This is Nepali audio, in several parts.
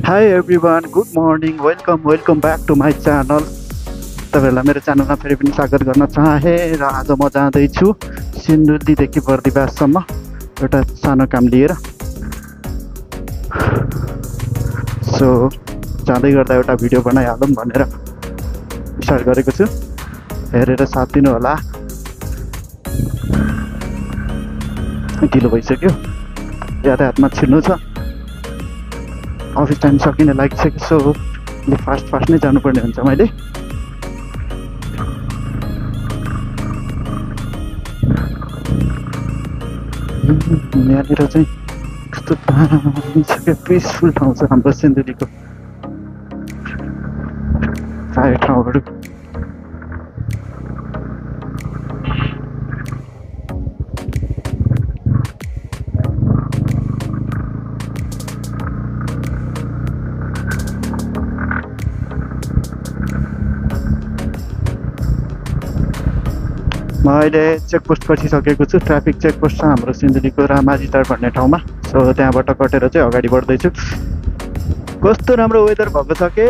Hi everyone, good morning, welcome back to my channel. तपाईहरुलाई मेरो च्यानलमा फेरि पनि स्वागत गर्न चाहे र आज म जाँदैछु सिन्धुलीदेखि बर्दिवाससम्म एउटा सानो काम लिएर। सो जाँदै गर्दा एउटा भिडियो बनाइहालौँ भनेर स्टार्ट गरेको छु। हेरेर साथ दिनु होला। ढिलो भइसक्यो, यातायातमा छिर्नु छ। अफिस टाइम सकिन लागिसक्यो, सो फास्ट नै जानुपर्ने हुन्छ। मैले यहाँनिर चाहिँ कस्तो दामी पिसफुल ठाउँ छ हाम्रो सिन्धुलीको प्राय ठाउँहरू। म अहिले चेकपोस्ट पर्खिसकेको छु। ट्राफिक चेकपोस्ट छ हाम्रो सिन्धुलीको रामाजीटार भन्ने ठाउँमा। सो त्यहाँबाट कटेर चाहिँ अगाडि बढ्दैछु। कस्तो राम्रो वेदर भएको छ के,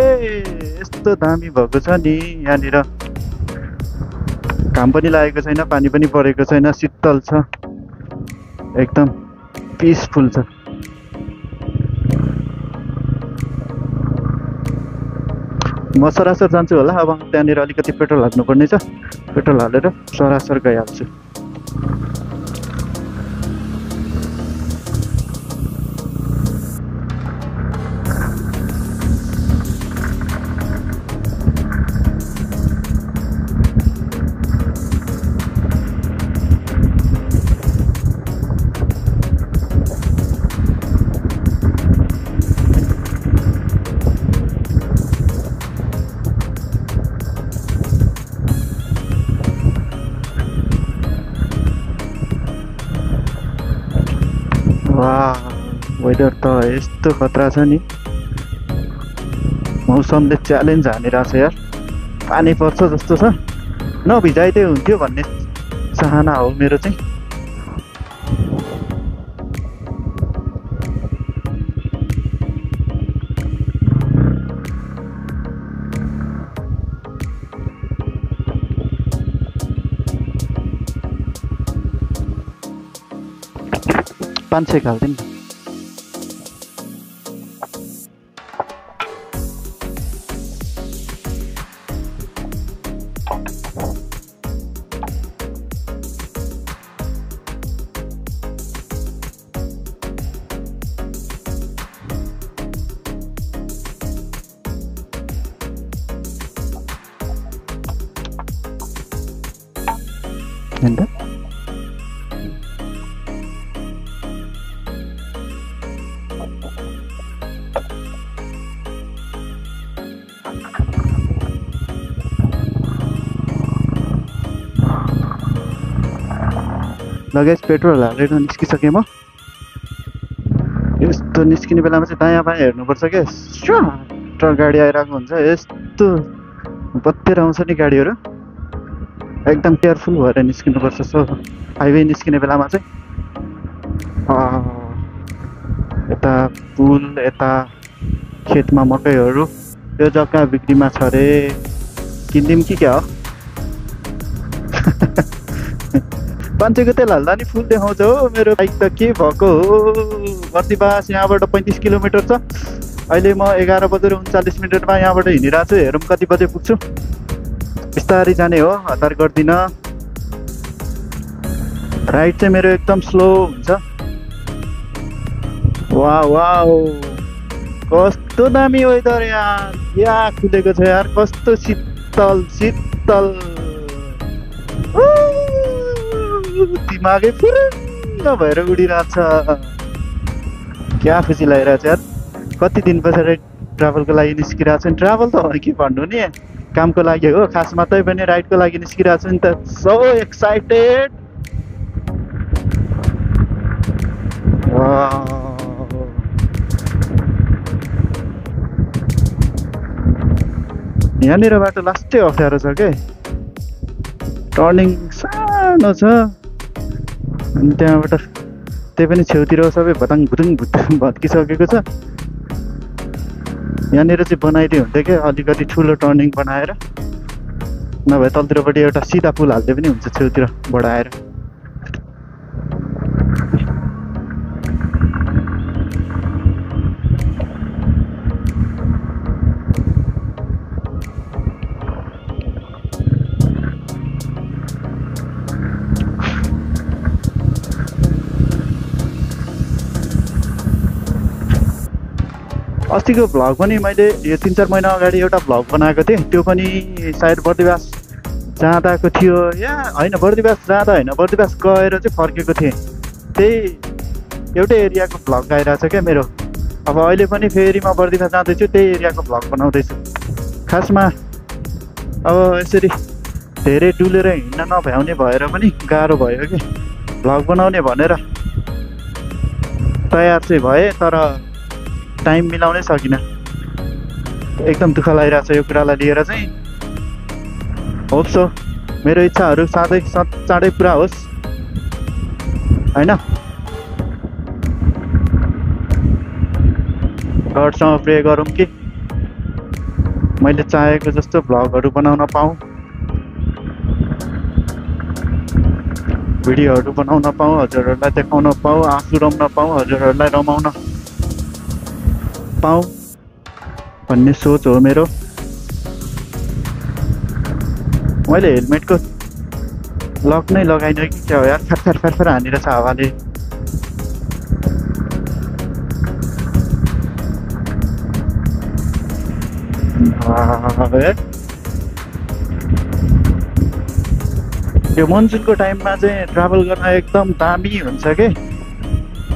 यस्तो दामी भएको छ नि। यहाँनिर घाम पनि लागेको छैन, पानी पनि परेको छैन, शीतल छ, एकदम पिसफुल छ। म सरासर जान्छु होला। अब त्यहाँनिर अलिकति पेट्रोल हाल्नुपर्ने छ, पेट्रोल हालेर सरासर गइहाल्छु। वाह, वेदर त यस्तो खतरा छ नि। मौसमले च्यालेन्ज हानिरहेको छ यार। पानी पर्छ जस्तो छ, नभिजाइदिए हुन्थ्यो भन्ने चाहना हो मेरो चाहिँ। पाँच छः हाल्दिउँ न। ఎంత लगेज पेट्रोल हालेर निस्किसकेँ म। यस्तो निस्किने बेलामा चाहिँ दायाँ बायाँ हेर्नुपर्छ क्या। ट्रक गाडी आइरहेको हुन्छ, यस्तो बत्तेर आउँछ नि गाडीहरू। एकदम केयरफुल भएर निस्किनुपर्छ। सो हाइवे निस्किने बेलामा चाहिँ यता पुल, यता खेतमा मकैहरू, त्यो जग्गा बिक्रीमा छ अरे, किनिदिउँ कि क्या हो। मान्छेको तेल हाल्दा नि फुल देखाउँछ हो। मेरो बाइक त के भएको हो। बर्दिवास यहाँबाट 35 किलोमिटर छ। अहिले म 11:39 यहाँबाट हिँडिरहेको छु। हेरौँ कति बजे पुग्छु। बिस्तारै जाने हो, हतार गर्दिनँ। राइड चाहिँ मेरो एकदम स्लो हुन्छ। वाह वाह, कस्तो दामी वेदर यार। यहाँ खुलेको छ यार, कस्तो शीतल शीतल। दिमागै फुरुङ्ग भएर उडिरहेछ। क्या खुसी लागिरहेछ यार। कति दिन पछाडि ट्राभलको लागि निस्किरहेको छु। ट्राभल त हो कि भन्नु नि, कामको लागि हो खासमा, तै पनि राइडको लागि निस्किरहेको छु नि त। So excited. यहाँनिर बाटो लास्टै अप्ठ्यारो छ के। टर्निङ सानो छ, अनि त्यहाँबाट त्यही पनि छेउतिर सबै भताङ भुतुङ भत्किसकेको छ। यहाँनिर चाहिँ बनाइदियो हुन्थ्यो क्या अलिकति ठुलो टर्निङ बनाएर, नभए तलतिरपट्टि एउटा सिधा पुल हाल्दै पनि हुन्छ छेउतिर बढाएर। अस्तिको भ्लग पनि मैले यो 3-4 महिना अगाडि एउटा भ्लग बनाएको थिएँ, त्यो पनि सायद बर्दिवास जाँदाको थियो या होइन, बर्दिवास जाँदा होइन, बर्दिवास गएर चाहिँ फर्केको थिएँ। त्यही एउटै एरियाको भ्लग आइरहेछ क्या मेरो। अब अहिले पनि फेरि म बर्दिवास जाँदैछु, त्यही एरियाको भ्लग बनाउँदैछु। खासमा अब यसरी धेरै डुलेर हिँड्न नभ्याउने भएर पनि गाह्रो भयो कि भ्लग बनाउने भनेर तयार चाहिँ भएँ, तर टाइम मिलाउनै सकिनँ। एकदम दुःख लागिरहेको छ यो कुरालाई लिएर चाहिँ। होप सो मेरो इच्छाहरू चाँडै पुरा होस् होइन। गडसँग प्रे गरौँ कि मैले चाहेको जस्तो भ्लगहरू बनाउन पाऊँ, भिडियोहरू बनाउन पाऊँ, हजुरहरूलाई देखाउन पाऊँ, आफू रम्न पाऊँ, हजुरहरूलाई रमाउन पाऊँ भन्ने सोच हो मेरो। मैले हेलमेटको लक नै लगाइनँ कि क्या हो यार, फरफर हानिरहेछ हावाले। यो मनसुनको टाइममा चाहिँ ट्राभल गर्न एकदम दामी हुन्छ के।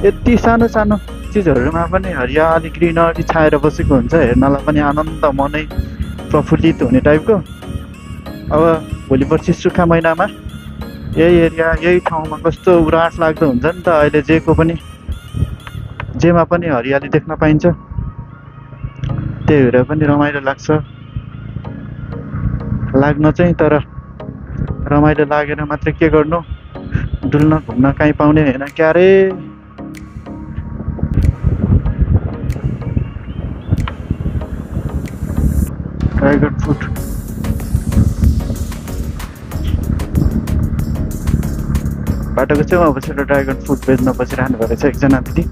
यति सानो सानो चिजहरूमा पनि हरियाली ग्रिनरी छाएर बसेको हुन्छ, हेर्नलाई पनि आनन्द, मनै प्रफुल्लित हुने टाइपको। अब भोलि पर्सि सुक्खा महिनामा यही एरिया यही ठाउँमा कस्तो उराट लाग्दो हुन्छ नि त। अहिले जेमा पनि हरियाली देख्न पाइन्छ, त्यही भएर पनि रमाइलो लाग्न चाहिँ। तर रमाइलो लागेर मात्र के गर्नु, डुल्न घुम्न कहीँ पाउने होइन क्या रे। ड्राइगन फ्रुट बाटोको छेउमा बसेर ड्राइगन फ्रुट बेच्न बसिरहनु भएको छ एकजना दिदी।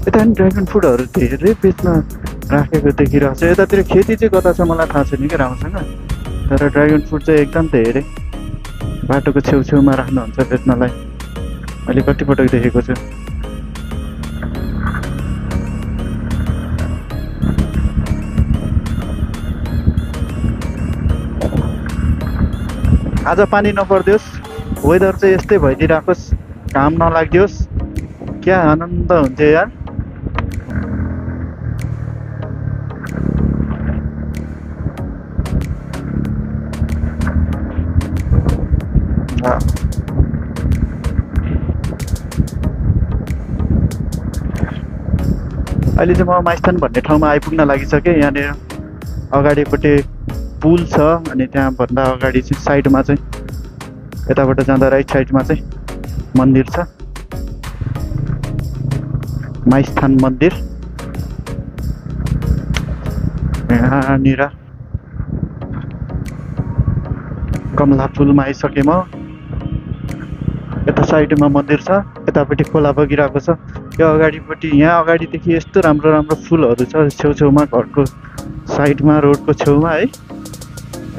यता नि ड्राइगन फ्रुटहरू धेरै बेच्न राखेको देखिरहेको छ। यतातिर खेती चाहिँ कता छ मलाई थाहा छैन कि राम्रोसँग, तर ड्राइगन फ्रुट चाहिँ एकदम धेरै बाटोको छेउछेउमा राख्नुहुन्छ बेच्नलाई। मैले कतिपटक देखेको छु। आज पानी नपर्दियोस्, वेदर चाहिँ यस्तै भइदिइराखोस्, घाम नलागिदियोस्, क्या आनन्द हुन्छ यार। अहिले चाहिँ म माइस्थान भन्ने ठाउँमा आइपुग्न लागिसकेँ। यहाँनिर अगाडिपट्टि पुल छ, अनि त्यहाँभन्दा अगाडि चाहिँ साइडमा चाहिँ यताबाट जाँदा राइट साइडमा चाहिँ मन्दिर छ, माइस्थान मन्दिर। यहाँनिर कमला पुलमा आइसकेँ म। यता साइडमा मन्दिर छ, यतापट्टि खोला बगिरहेको छ। यो अगाडिपट्टि यहाँ अगाडिदेखि यस्तो राम्रो राम्रो फुलहरू छ छेउछेउमा, घरको साइडमा, रोडको छेउमा है।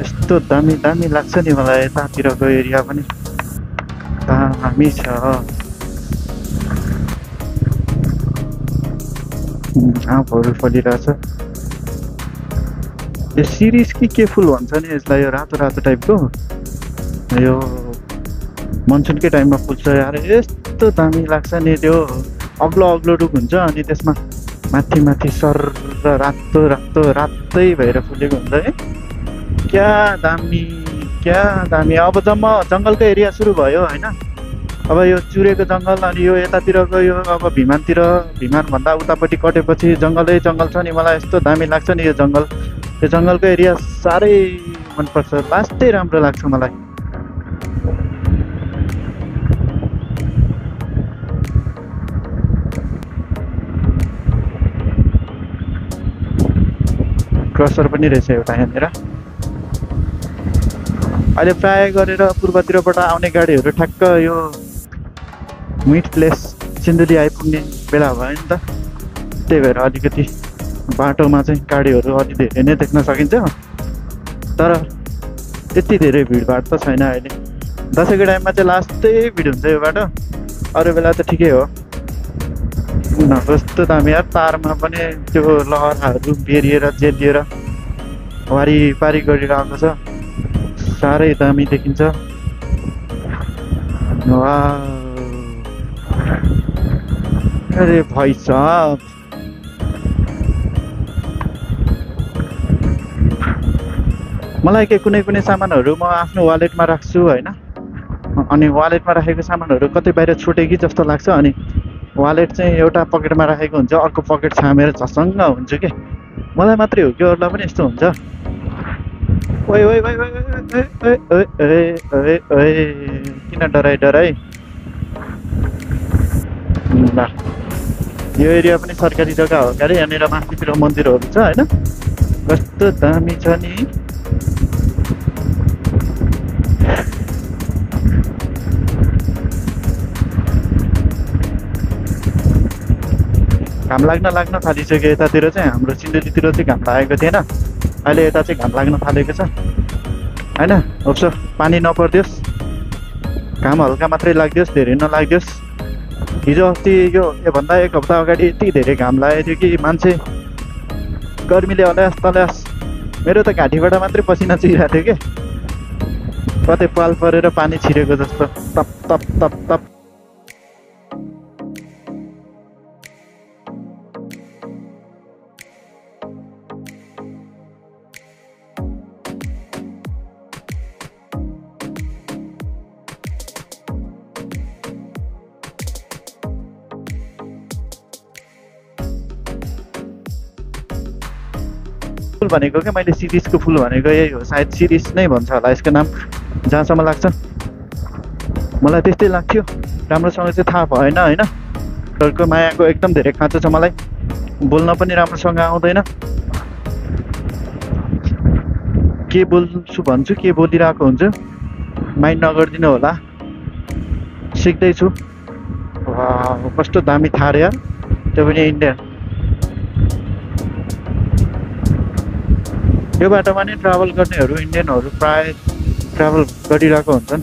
यस्तो दामी दामी लाग्छ नि मलाई। यतातिरको एरिया पनि दामी छ। आँपहरू फलिरहेछ। यो सिरिज कि के फुल भन्छ नि यसलाई, यो रातो रातो टाइपको, यो मनसुनकै टाइममा फुल्छ यार। यस्तो दामी लाग्छ नि। त्यो अग्लो अग्लो रुख हुन्छ, अनि त्यसमा माथि माथि सर रातो रातो रातै भएर फुलेको हुन्छ है। क्या दामी, क्या दामी। अब जङ्गलको एरिया सुरु भयो होइन। अब यो चुरेको जङ्गल, अनि यो यतातिरको यो अब भिमानभन्दा उतापट्टि कटेपछि जङ्गलै जङ्गल छ नि। मलाई यस्तो दामी लाग्छ नि यो जङ्गल। यो जङ्गलको एरिया साह्रै मनपर्छ, लास्टै राम्रो लाग्छ मलाई। क्रसर पनि रहेछ एउटा यहाँनिर। अहिले प्राय गरेर पूर्वतिरबाट आउने गाडीहरू ठ्याक्क यो मिड प्लेस सिन्धुली आइपुग्ने बेला भयो नि त, त्यही भएर अलिकति बाटोमा चाहिँ गाडीहरू अलि धेरै नै देख्न सकिन्छ। तर त्यति धेरै भिडभाड त छैन अहिले। दसैँको टाइममा चाहिँ लास्टै भिड हुन्छ यो बाटो, अरू बेला त ठिकै हो। कस्तो दामी यार, तारमा पनि त्यो लहराहरू बेरिएर जेलिएर वारिपारि गरिरहेको छ, साह्रै दामी देखिन्छ। अरे भाइ साहब, मलाई के कुनै कुनै सामानहरू म आफ्नो वालेटमा राख्छु होइन, अनि वालेटमा राखेको सामानहरू कतै बाहिर छुटे कि जस्तो लाग्छ, अनि वालेट चाहिँ एउटा पकेटमा राखेको हुन्छ, अर्को पकेट छामेर झसङ्ग हुन्छ कि। मलाई मात्रै हो कि अरूलाई पनि यस्तो हुन्छ? ओइ ओइ ओइ ओइ किन डराइ ल, यो एरिया पनि सरकारी जग्गा हो क्या अरे, यहाँनिर माथितिर मन्दिरहरू छ होइन, कस्तो दामी छ नि। घाम लाग्न थालिसक्यो यतातिर चाहिँ, हाम्रो सिन्धुलीतिर चाहिँ घाम लागेको थिएन, अहिले यता चाहिँ घाम लाग्न थालेको छ होइन। होप्छ पानी नपरिदियोस्, घाम हल्का मात्रै लाग्दियोस्, धेरै नलागिदियोस्। हिजो अस्ति योभन्दा एक हप्ता अगाडि यति धेरै घाम लागेको थियो कि मान्छे गर्मीले हल्यास तल्यास, मेरो त घाँटीबाट मात्रै पसिना चिरिरहेको थियो कि, कतै पाल परेर पानी छिरेको जस्तो तप तप तप तप। फुल भनेको क्या मैले सिरिजको फुल भनेको यही हो, सायद सिरिज नै भन्छ होला यसको नाम, जहाँसम्म लाग्छ मलाई त्यस्तै लाग्थ्यो। राम्रोसँग चाहिँ थाहा भएन होइन, घरको मायाको एकदम धेरै खाँचो छ मलाई, बोल्न पनि राम्रोसँग आउँदैन, के बोल्छु भन्छु के बोलिरहेको हुन्छु, माइन्ड नगरिदिनु होला, सिक्दैछु। कस्तो दामी थार यार, त्यो पनि इन्डियन। यो बाटोमा नै ट्राभल गर्नेहरू इन्डियनहरू प्राय ट्राभल गरिरहेको हुन्छन्।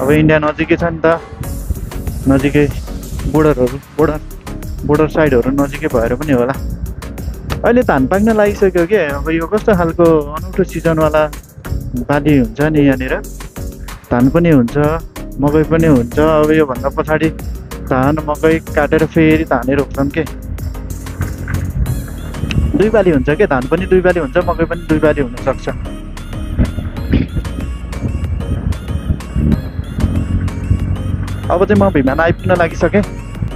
अब इन्डिया नजिकै छ नि त, नजिकै बोर्डर साइडहरू नजिकै भएर पनि होला। अहिले धान पाक्न लागिसक्यो कि, अब यो कस्तो खालको अनौठो सिजनवाला बाली हुन्छ नि, यहाँनिर धान पनि हुन्छ मकै पनि हुन्छ। अब योभन्दा पछाडि धान मकै काटेर फेरि धानै रोप्छन् के, दुई बाली हुन्छ के, धान पनि दुई बाली हुन्छ, मकै पनि दुई बाली हुनसक्छ। अब चाहिँ म भिमान आइपुग्न लागिसकेँ,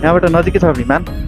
यहाँबाट नजिकै छ भिमान।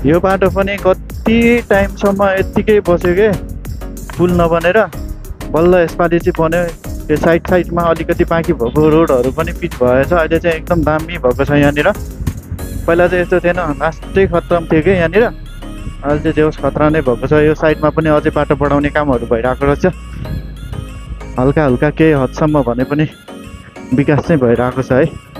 यो बाटो पनि कति टाइमसम्म यत्तिकै बस्यो के, पुल नबनेर, बल्ल यसपालि चाहिँ बन्यो। यो साइडमा अलिकति बाँकी भएको रोडहरू पनि पिच भएछ, अहिले चाहिँ एकदम दामी भएको छ यहाँनिर। पहिला चाहिँ यस्तो थिएन, लास्टै खतम थियो कि यहाँनिर, अहिले चाहिँ जेहोस् खतरा नै भएको छ। यो साइडमा पनि अझै बाटो बढाउने कामहरू भइरहेको रहेछ, हल्का हल्का केही हदसम्म भने पनि विकास चाहिँ भइरहेको छ है।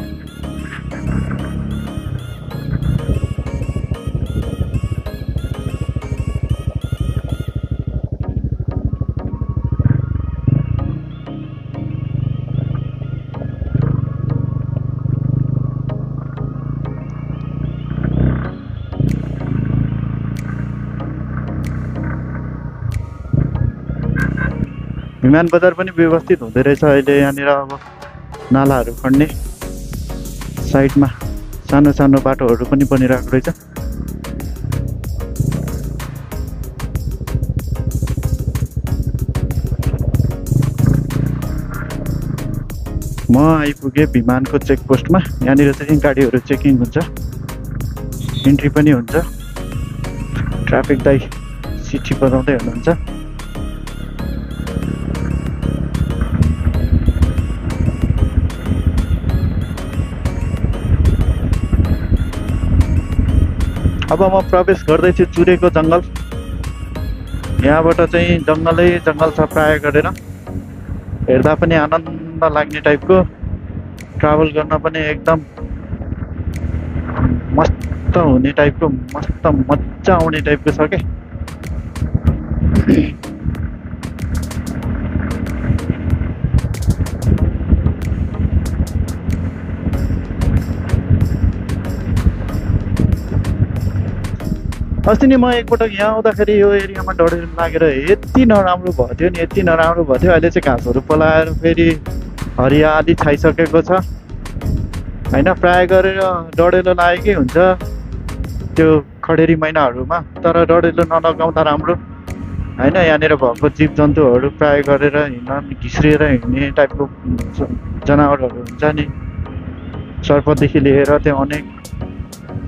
विमान बजार पनि व्यवस्थित हुँदै रहेछ अहिले यहाँनिर। अब नालाहरू खन्ने, साइडमा सानो सानो बाटोहरू पनि बनिरहेको रहेछ। म आइपुगेँ विमानको चेकपोस्टमा। यहाँनिर चाहिँ गाडीहरू चेकिङ हुन्छ, इन्ट्री पनि हुन्छ। ट्राफिक दाइ सिटी बजाउँदै हुनुहुन्छ। अब म प्रवेश गर्दैछु चुरेको जङ्गल। यहाँबाट चाहिँ जङ्गलै जङ्गल छ प्राय गरेर, हेर्दा पनि आनन्द लाग्ने टाइपको, ट्राभल गर्न पनि एकदम मस्त हुने टाइपको, मस्त मजा आउने टाइपको छ के। अस्ति नि म एकपटक यहाँ आउँदाखेरि यो एरियामा डढेर लागेर यति नराम्रो भयो थियो नि, यति नराम्रो भयो थियो। अहिले चाहिँ घाँसहरू पलाएर फेरि हरियाली छाइसकेको छ होइन। प्राय गरेर डढेलो लागेकै हुन्छ त्यो खडेरी महिनाहरूमा, तर डढेलो नलगाउँदा राम्रो होइन। यहाँनिर भएको जीव जन्तुहरू प्राय गरेर घिस्रिएर हिँड्ने टाइपको जनावरहरू हुन्छ नि, सर्पदेखि लिएर त्यो अनेक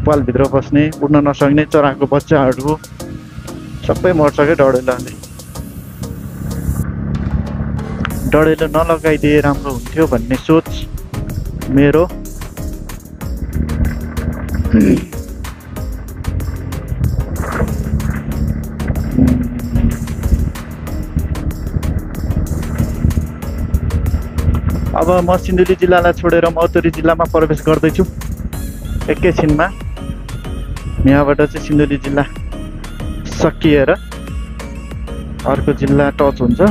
पालभित्र बस्ने उड्न नसक्ने चराको बच्चाहरू सबै मर्छ क्या डढेलोले। डढेलो नलगाइदिए राम्रो हुन्थ्यो भन्ने सोच मेरो। अब म सिन्धुली जिल्लालाई छोडेर मौतरी जिल्लामा प्रवेश गर्दैछु एकैछिनमा। यहाँबाट चाहिँ सिन्धुली जिल्ला सकिएर अर्को जिल्ला टच हुन्छ।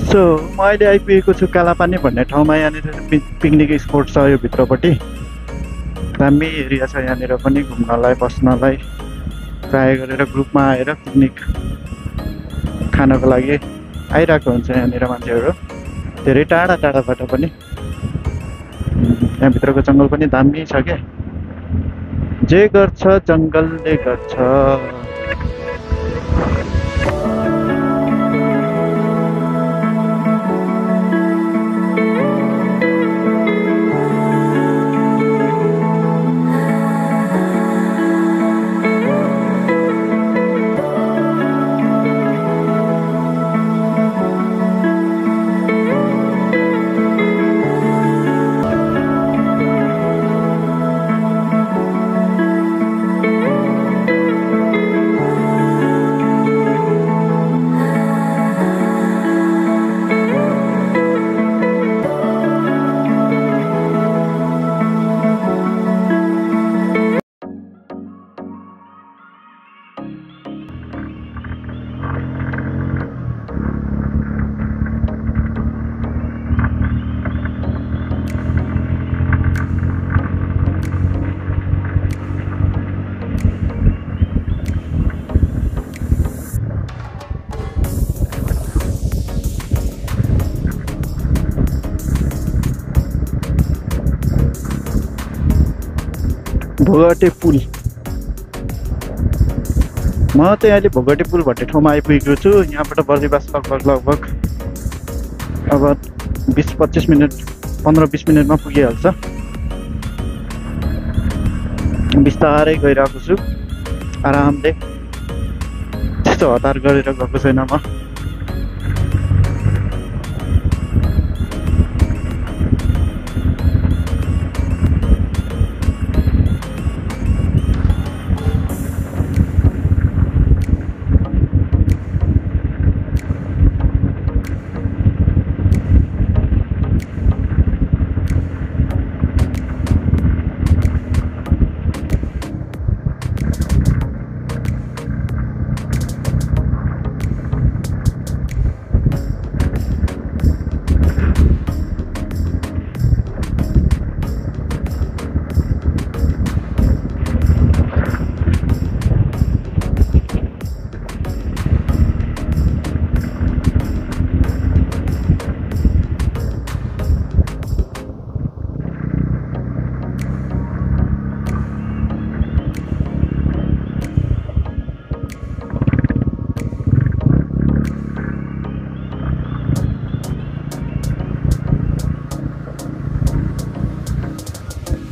सो म अहिले आइपुगेको छु कालापानी भन्ने ठाउँमा। यहाँनिर पिकनिक स्पोट छ यो भित्रपट्टि, दामी एरिया छ यहाँनिर पनि घुम्नलाई बस्नलाई। प्राय गरेर ग्रुपमा आएर पिकनिक खानको लागि आइरहेको हुन्छ यहाँनिर मान्छेहरू, धेरै टाढा टाढाबाट पनि। यहाँभित्रको जङ्गल पनि दामी छ क्या। जे गर्छ जङ्गलले गर्छ। भोगटे पुल। म चाहिँ अहिले भोगटे पुल भन्ने ठाउँमा आइपुगेको छु। यहाँबाट बर्दिवास लगभग अब 20-25 मिनट 15-20 मिनटमा पुगिहाल्छ। बिस्तारै गइरहेको छु आरामले, त्यस्तो हतार गरेर गएको छैन म।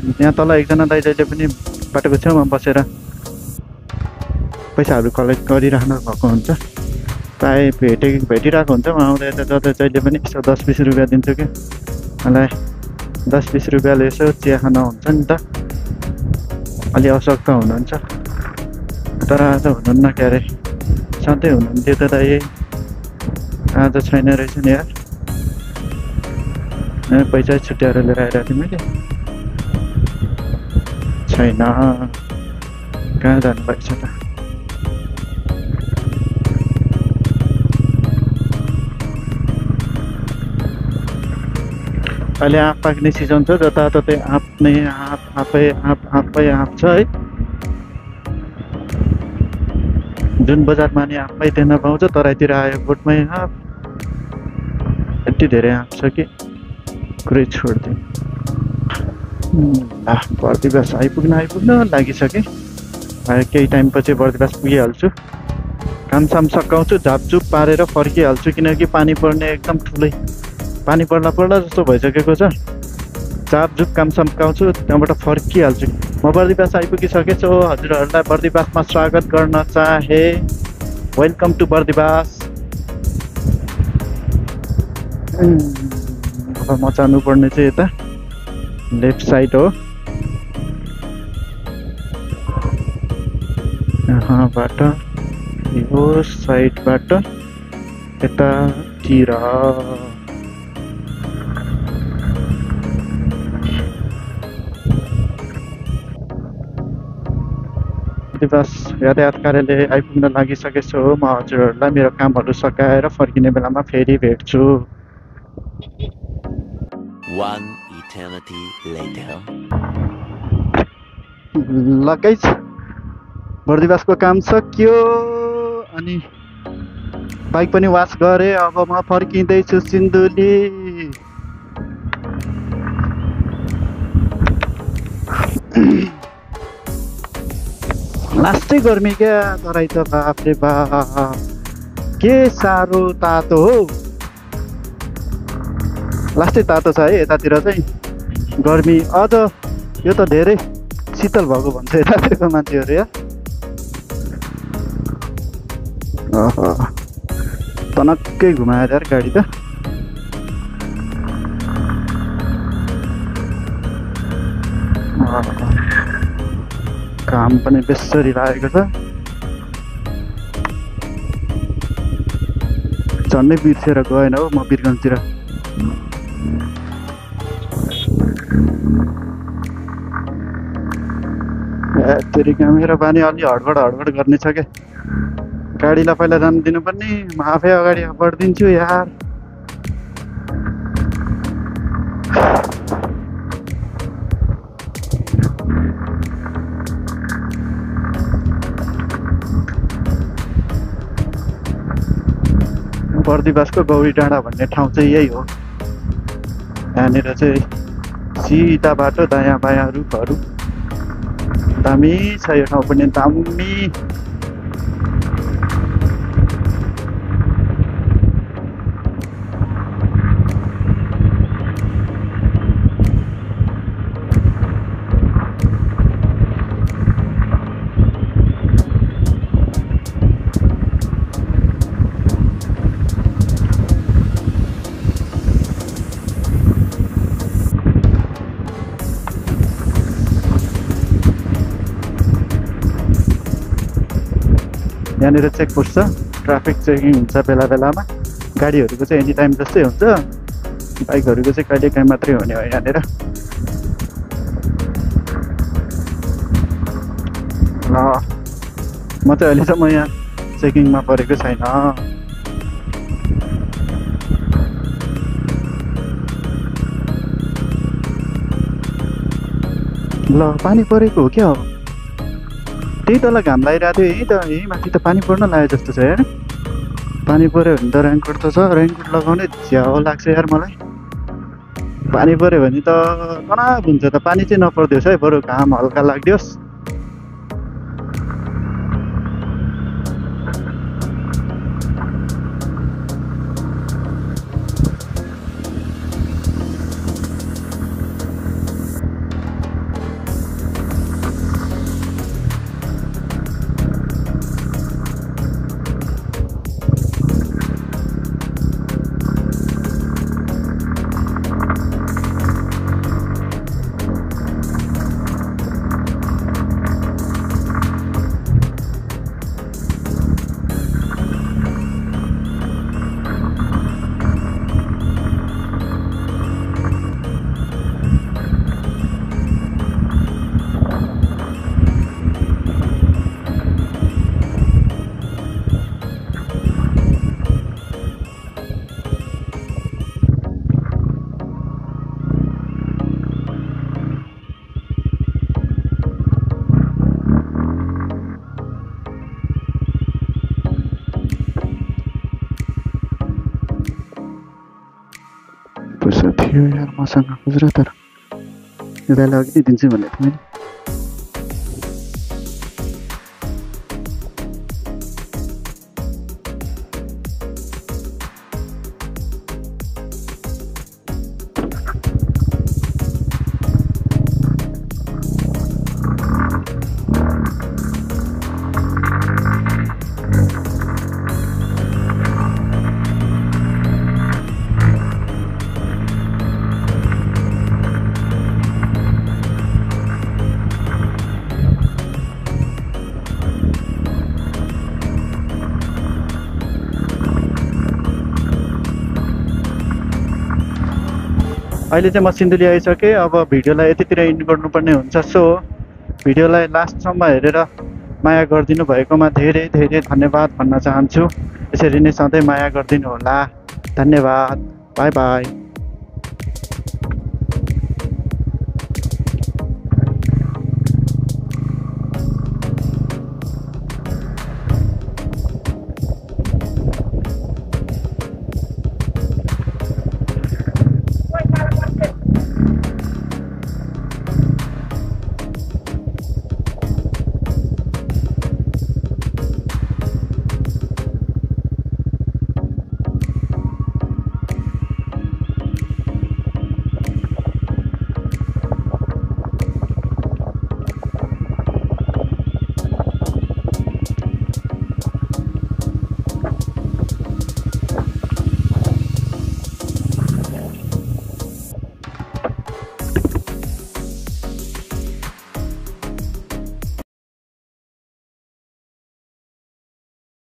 यहाँ तल एकजना दाइले पनि बाटोको छेउमा बसेर पैसाहरू कलेक्ट गरिराख्नु भएको हुन्छ। प्रायः भेटिरहेको हुन्छ। म आउँदा यता जता जहिले पनि यसो 10-20 रुपियाँ दिन्छु कि मलाई 10-20 रुपियाँले यसो चिया खान हुन्छ नि त, अलि आवश्यकता हुनुहुन्छ। तर आज हुनुहुन्न के अरे, सधैँ हुनुहुन्थ्यो त दाइ, आज छैन रहेछ नि यार। पैसा छुट्याएर लिएर आइरहेको थिएँ मैले, छैन। कहाँ जानुभएछ त? अहिले आँप पाक्ने सिजन छ, जताततै आँप नै आँप, आँपै आँप छ है। जुन बजारमा नि आँपै देख्न पाउँछ, तराईतिर आयो बोटमै आँप। यति धेरै आँप छ कि कुरै छोडिदिउँ। बर्दिवास आइपुग्न लागिसकेँ। केही टाइमपछि बर्दिवास पुगिहाल्छु। कामसाम सकाउँछु, झापझुप पारेर फर्किहाल्छु, किनकि पानी पर्ने एकदम ठुलै पानी पर्ला जस्तो भइसकेको छ। झापझुप काम सकाउँछु, त्यहाँबाट फर्किहाल्छु। म बर्दिवास आइपुगिसकेछु। हजुरहरूलाई बर्दिवासमा स्वागत गर्न चाहे। Welcome to Bardibas. अब म जानुपर्ने चाहिँ यता लेफ्ट साइड हो, यहाँबाट यो साइडबाट यतातिर। बर्दिवास यातायात कार्यालय आइपुग्न लागिसकेछु। म हजुरहरूलाई मेरो कामहरू सकाएर फर्किने बेलामा फेरि भेट्छु। लगाइज बर्दिवासको काम सकियो, अनि बाइक पनि वास गरेँ। अब म फर्किँदैछु सिन्धुली। लास्टै गर्मी क्या तराई त, बाफरे बाफ के साह्रो तातो हो। लास्टै तातो छ है यतातिर चाहिँ। गर्मी अझ यो त धेरै शीतल भएको भन्छ यतातिरको मान्छेहरू या। तनक्कै घुमाएर यार गाडी त। काम पनि बेसरी लागेको छ। झन्डै बिर्सेर गएन हो म वीरगन्जतिर। तेरिका मेरो बानी अलि हडबड गर्ने छ क्या। गाडीलाई पहिला जानु दिनुपर्ने, म आफै अगाडि बढिदिन्छु यार। बर्दिवासको गौरी डाँडा भन्ने ठाउँ चाहिँ यही हो। यहाँनिर चाहिँ सिधा बाटो, दायाँ बायाँ रुखहरू। दामी छ यो ठाउँ पनि, दामी। यहाँनिर चेकपोस्ट छ, ट्राफिक चेकिङ हुन्छ बेला बेलामा। गाडीहरूको चाहिँ एनी टाइम जस्तै हुन्छ, बाइकहरूको चाहिँ कहिले काहीँ मात्रै हुने हो यहाँनिर। ल म चाहिँ अहिलेसम्म यहाँ चेकिङमा परेको छैन। ल पानी परेको हो क्या? त्यही तल घाम लागिरहेको थियो, यही त यही माथि त पानी पर्न लाग्यो जस्तो छ यार। पानी पऱ्यो भने त रेनकोट त छ, रेनकोट लगाउने झ्याउ लाग्छ यार मलाई। पानी पऱ्यो भने त तनाव हुन्छ त। पानी चाहिँ नपर्दियोस् है, बरु घाम हल्का लाग्दियोस्। थियो यार मसँग खुजुरा तर यो दाइलाई अघि नै दिन्छु भनेको थिएँ मैले। अहिले चाहिँ म सिन्धुली आइसकेँ। अब भिडियोलाई यतितिर इन्ड गर्नुपर्ने हुन्छ। सो भिडियोलाई लास्टसम्म हेरेर माया गरिदिनु भएकोमा धेरै धेरै धन्यवाद भन्न चाहन्छु। यसरी नै सधैँ माया गरिदिनु होला। धन्यवाद। By by.